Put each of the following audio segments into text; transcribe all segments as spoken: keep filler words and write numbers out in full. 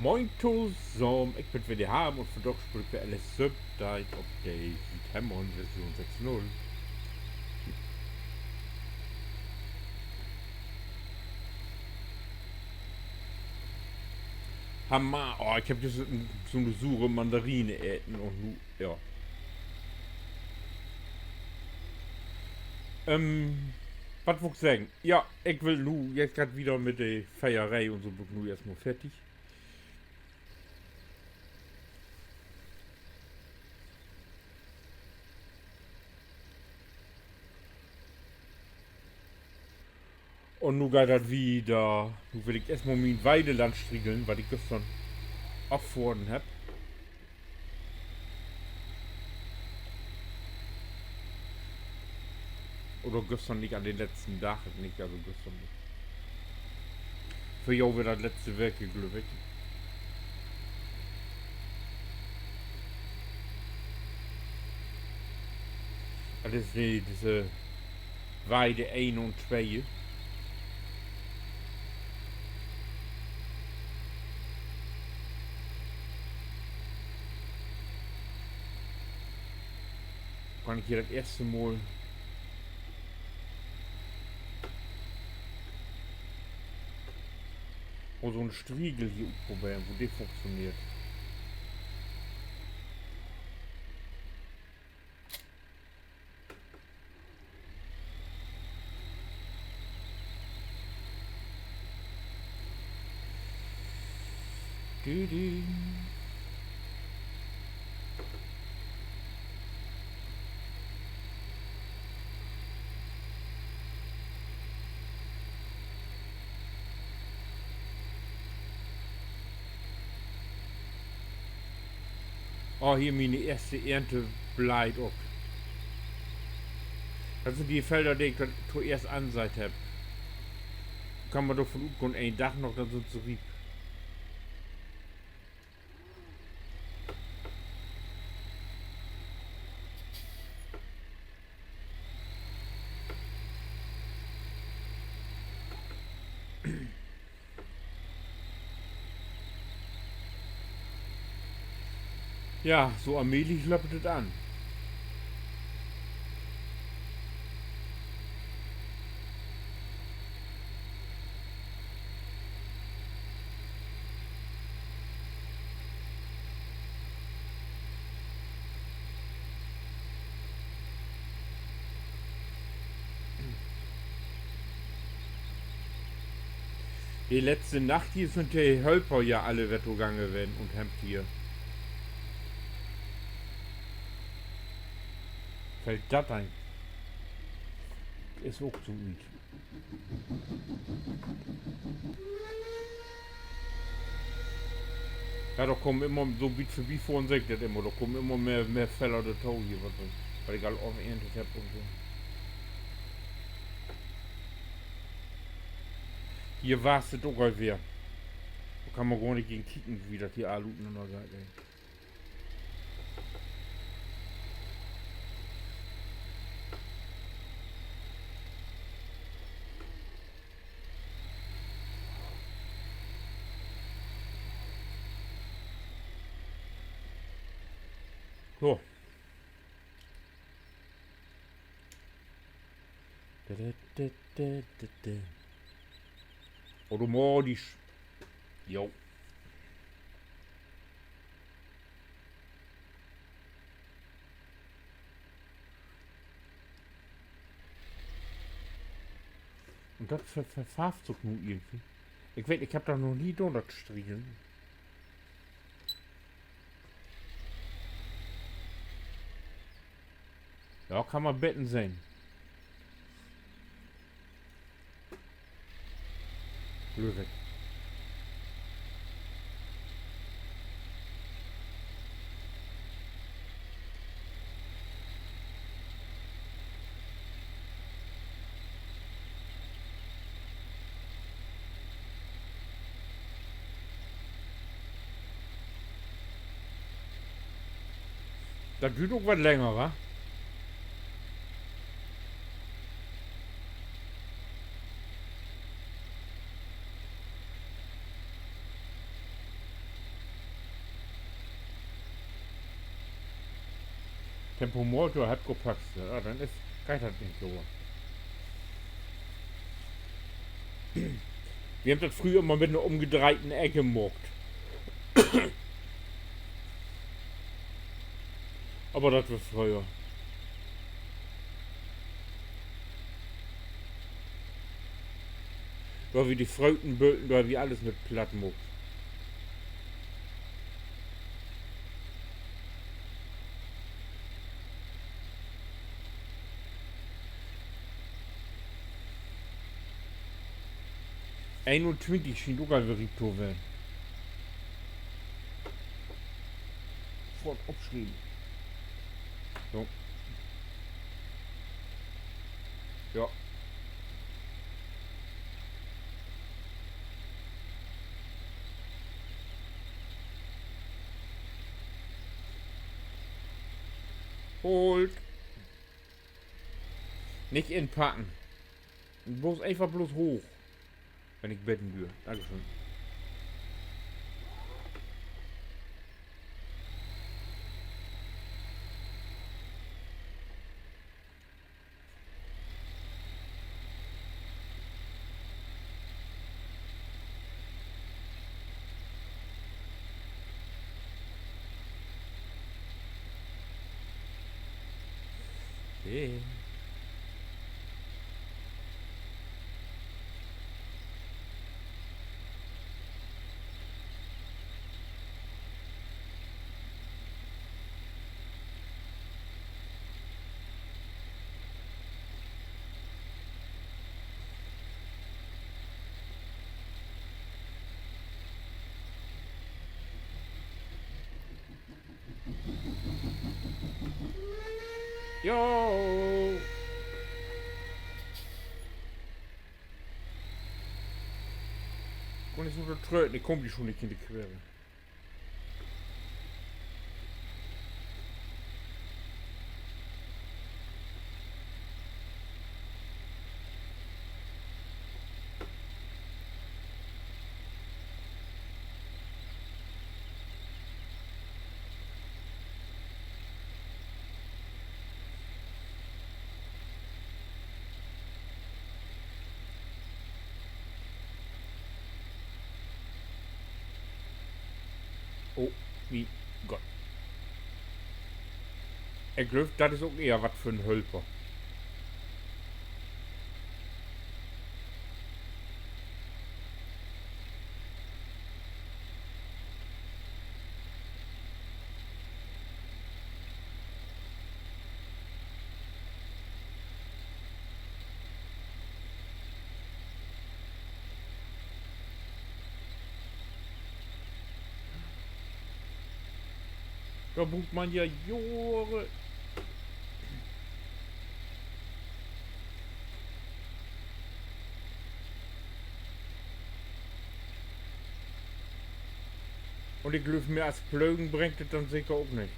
Moin tosamen, ik bün weer de Harm un vandaag speel ik weer L S söventeihn op de Südhemmern Version söss null. Hammer. Oh, ik heff jüst en, so 'ne sure Mandarine eten un nu, ja. Ähm, wat wull ik seggen? Ja, ik will nu, jetzt geiht wieder mit de Feieree un so, bün ik nu eerstmal fertig. Un nu geiht dat wieder. Nu will ik eerstmal mien Weideland striegeln, wat ik güstern affohren hebb. Oder güstern nich, an den letzten Dag nich, also güstern nich. För jo weer dat letzte Week, glööv ik. Dat is de, disse Weide een un twee. Kann ik hier dat eerste Mal mal so 'n Striegel hier utproberen, wo de funktioneert. Dü, dü. Oh, hier miene eerste Eernte bleit ok. Dat sünd de Felder, de ik toeerst anseiht hebb. Kann man dorvon utgahn, een Dag noch, denn sünd se riep. Ja, so allmählich löppelt dat an. De letzte Nacht hier sünd de Hölper ja alle weer togangen ween un hebbt hier, fällt dat een, is ok so wiet. Ja, dor kaamt immer so 'n beten vörbi, vörhen segg ik dat immer, dor kaamt immer mehr, mehr Feller dorto hier, wat, wat ik al ofeernt hebb un so. Hier wasst dat ok al weer. Dor kann man gor nich gegen kieken, wo dat hier all utnanner geiht, ey. So. Automatisch. Jo. Un dat ver-, verfarvt sik nu irgendwie. Ik weet, ik hebb dat noch nie daan, dat Striegeln. Ja, kann man beten sehn. Glööv ik. Dat düürt ok wat länger, wa? Tempomat, ja, hebb ik ok fast. Ja, denn is, geiht dat nich, aver wi hebbt dat fröher immer mit 'n ümdreihten Eck maakt. Aver dat weer fröher. Dor wi de Fröten böten, dor wi allens mit platt maakt. Eenuntwintig schient ok al weer riep to ween. Foort opschrieven. So. Ja. Holt. Nich inpacken. Bloots eenfach bloots hooch. Wenn ik bedden dür. Dankeschön. Jo. Un is nu de Tröten, ik kaam di schon nich in de Quere. Oh, mien Gott. Ik glööv, dat is ok ehr wat för 'n Hölper. Dor bruukt man ja Johren. Un ik glööv, mehr as Plögen bringt dat denn seker ok nich.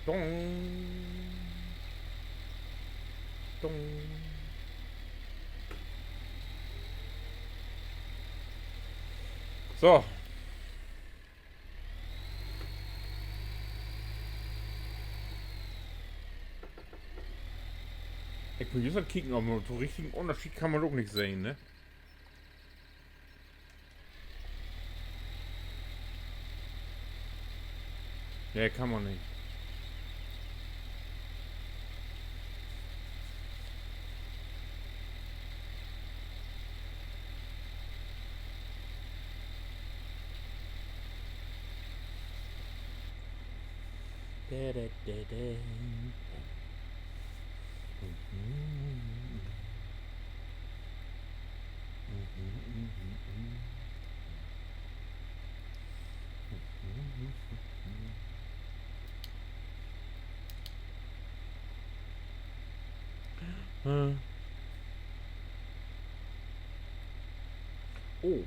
Dong. Dong. So. Ik mutt jüst mal kieken, aver so 'n richtigen Ünnerscheed kann man ok nich sehn, ne? Nee, kann man nich. Oh.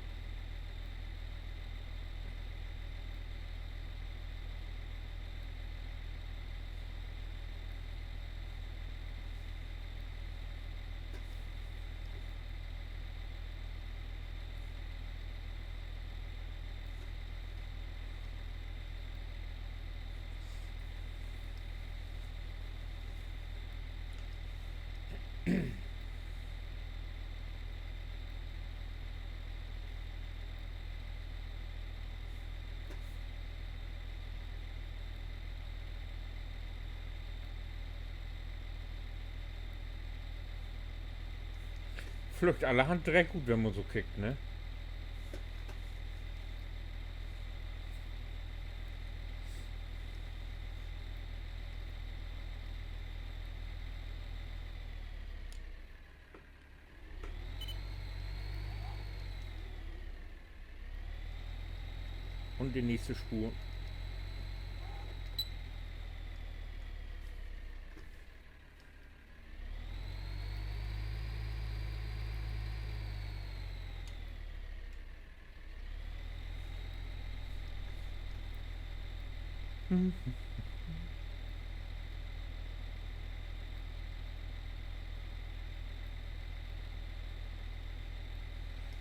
Flüggt allerhand Dreck ut, wenn man so kickt, ne? Un de nächste Spoor.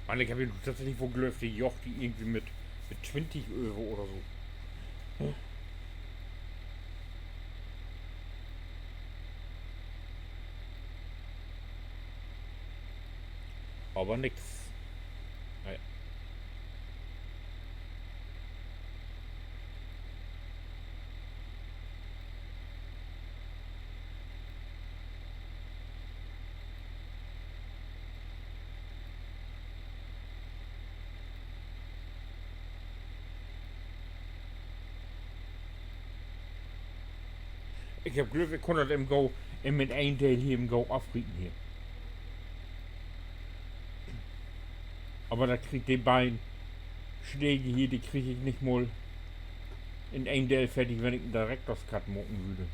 Man, ik heff hier tatsächlich woll glöövt, de jocht hier irgendwie mit, mit twintig över oder so. Aver nix. Na ja. Ik heff glöövt, ik kunn dat even gau, even in een Deel hier even gau afrieten hier. Aver dat krieg ik, de beiden Stege hier, de krieg ik nich mal in een Deel fertig, wenn ik en Director's Cut maken wüll.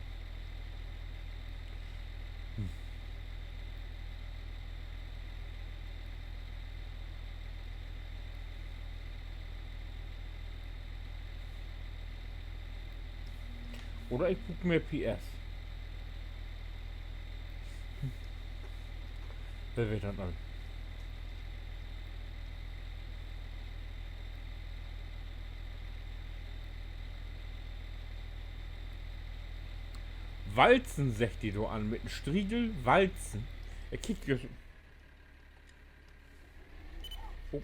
Oder ik bruuk mehr P S. Wer weet dat al? Walzen, seggt de dor an, mit en Striegel, Walzen. Ik kiek jüst. Oh.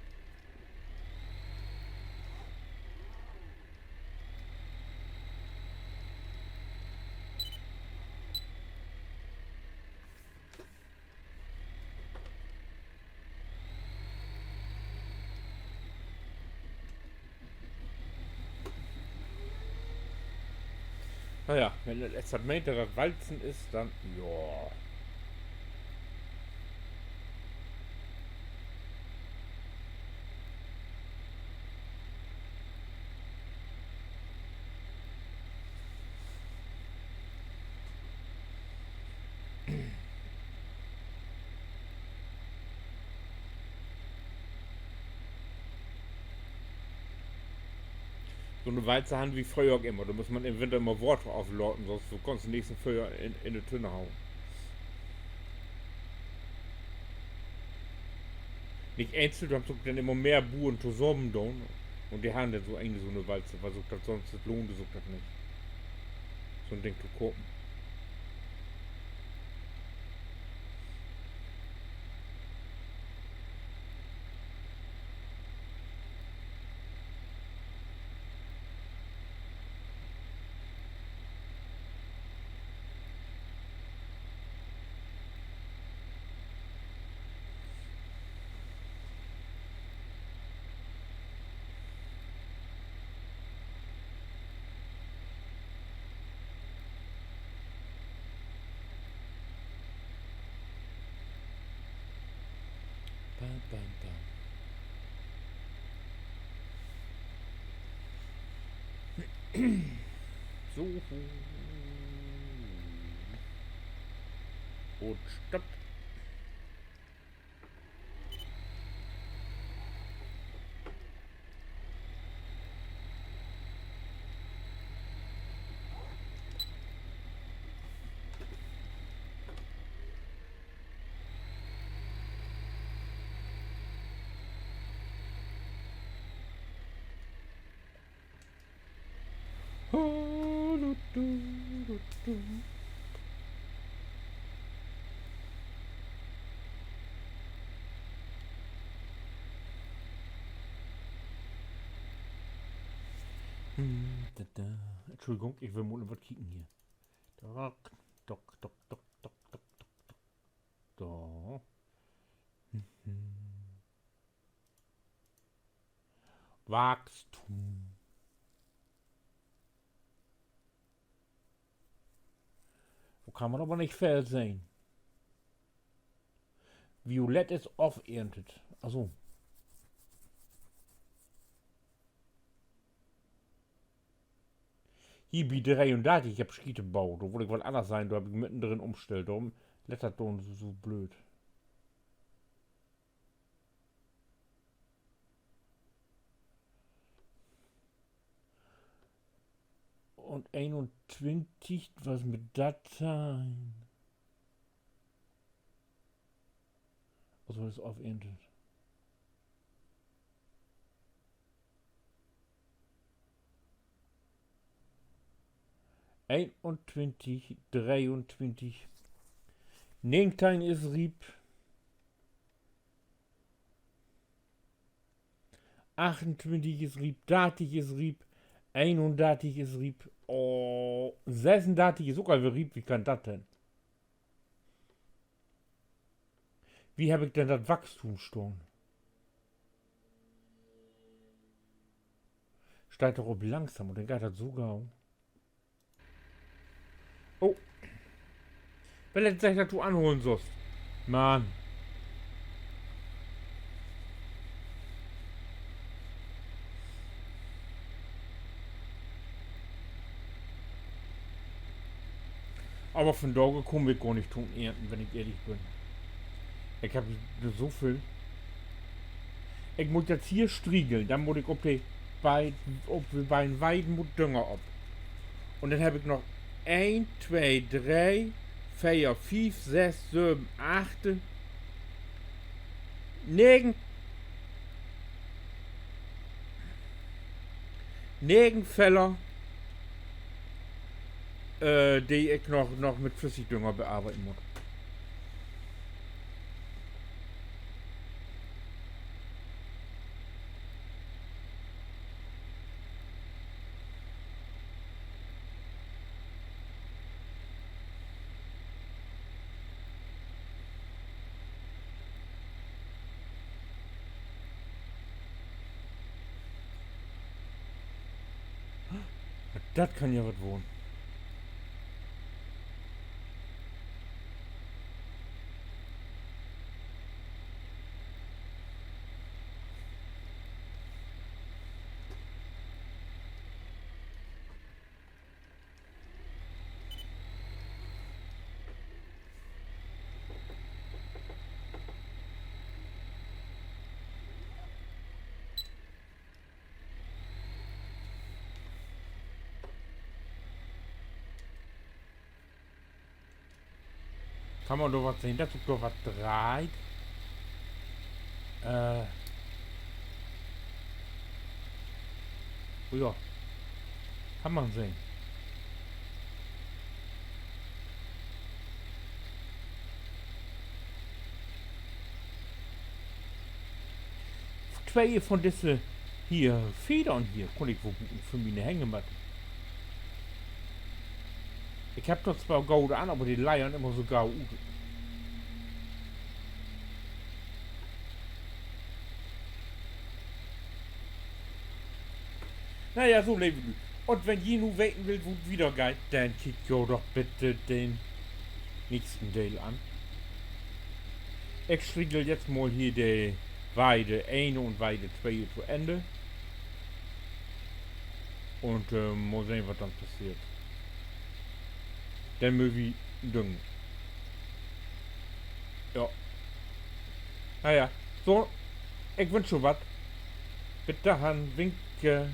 Na ja, wenn dat, as dat meent, dat dat Walzen is, denn, ja. So 'ne Walze harrn wi fröher ok immer. Dor muss man in Winter immer Water aflaten, sünst kannst du nix in Föör in, in de Tünn hauen. Nich eenzeln, dor hebbt sik ok denn immer mehr Buern tosamen daan. Un de harrn denn so een, so 'ne Walze, wiel sik dat sünst, dat lohnde sik dat nich, so 'n Ding to kopen. Bam, bam. So. Un stopp. Hm, da, da. Entschuldigung, ik will mal wat kieken hier. Tok, tok, tok, tok, tok, tok, tok, tok. So. Mhm. Wachstum. Dor kann man aver nich veel sehn. Violett is aferntet. Also. Hier bi dreeundartig, ik heff Schiete boot. Dor wull ik wat anners sehn, dor heff ik middendrin ümstellt. Dorüm lett dat denn so, so blööd. Un eenuntwintig, wat mit dat sehn? Also, dat is aferntet. Eenuntwintig, dreeuntwintig. Negenteihn is riep. Achtuntwintig is riep, dartig is riep, eenundartig is riep. Oh, sössundartig is ok al weer riep. Wie kann dat denn? Wo heff ik denn dat Wachstum stahn? Steiht doch op langsam un denn geiht dat so gau. Oh. Well dat seggt, dat du anholen sust. Mann. Aver vundaag kaam ik gor nich to'n Ernten, wenn ik ehrlich bün. Ik heff so veel. Ik mutt dat hier striegeln, denn mutt ik op de beid-, op de beiden Weiden mutt Dünger op. Un denn heff ik noch een, twee, dree, veer, fief, sess, söven, achte, negen, negen Feller, äh, de ik noch, noch mit Flüssigdünger bearbeiden mutt. Dat kann ja wat worrn. Kann man dor wat sehn, dat sik dor wat dreiht? Äh. Oh ja. Kann man sehn. Twee von disse hier Federn hier kunn ik woll bruken för miene Hängematten. Ik heff dor zwar gode an, aver de leiern immer so gau ut. Na ja, so, leve Lüüd. Un wenn ji nu weten willt, wo 't wieder geiht, denn kiekt jo doch bitte den nächsten Deel an. Ik striegel jetzt mal hier de Weide een un Weide twee to Enn. Un mal sehn, wat denn passeert. Denn mööt wi düngen. Ja. Na ja, so, ik wünsch jo wat. Bit dorhen, winke.